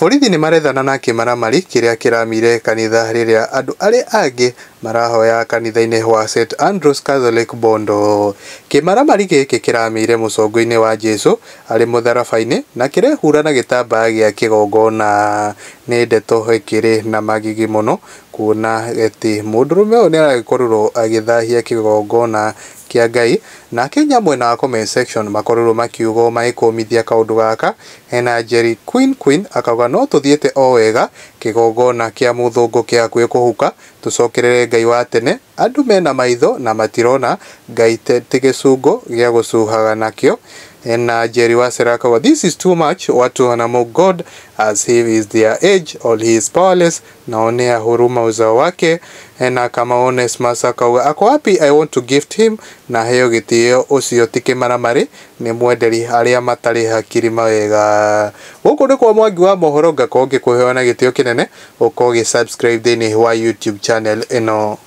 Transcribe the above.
Borithi nĩ marethana na kĩmaramari kĩrĩa kĩramire kanitha rĩrĩa andũ arĩa angĩ marahoya kanitha-inĩ wa St Andrews Catholic Bondo. Kĩmaramari gĩkĩ kĩramĩire mũcongo-inĩ wa Jesu arĩ mũtharaba-inĩ na kĩrehura na gĩtambaya gĩa kĩgongona. Nĩ ndeto ĩkĩrĩ na magigi mũno kuona atĩ mũndũrũme ũyũ nĩ aragĩkorirwo agĩthahia kĩgongona kĩa Ngai. Nake mwena wa comment section makorirwo makiuga magĩkũmithia kaũndũ gaka. Hena Jerry Queen Queen akauga no tũthiĩte o wega, kĩgongona kĩa mũthũngũ kĩ hakuhĩ kũhuka, tũcokerere Ngai wa tene, andũ mena maitho na matirona, Ngai ti gĩcungo gĩa gũcuhaga nakĩo. Hena Jerry Wacera akauga this is too much, watu wanamock God as he is their age or he is powerless, naonea huruma uzao wake. Hena kama Onesmus akauga ako wapi, I want to gift him, na heo gĩtĩo ũcio ti kĩmaramari, nĩ mwenderi arĩa matarĩ hakiri mawega. Gũkũ nĩ kwa Mwangi wa mohoro, ngakorwo ngĩkũheo na gĩtĩo kĩnene ũkorwo ũgĩ subscribe thĩinĩ wa YouTube channel ĩno.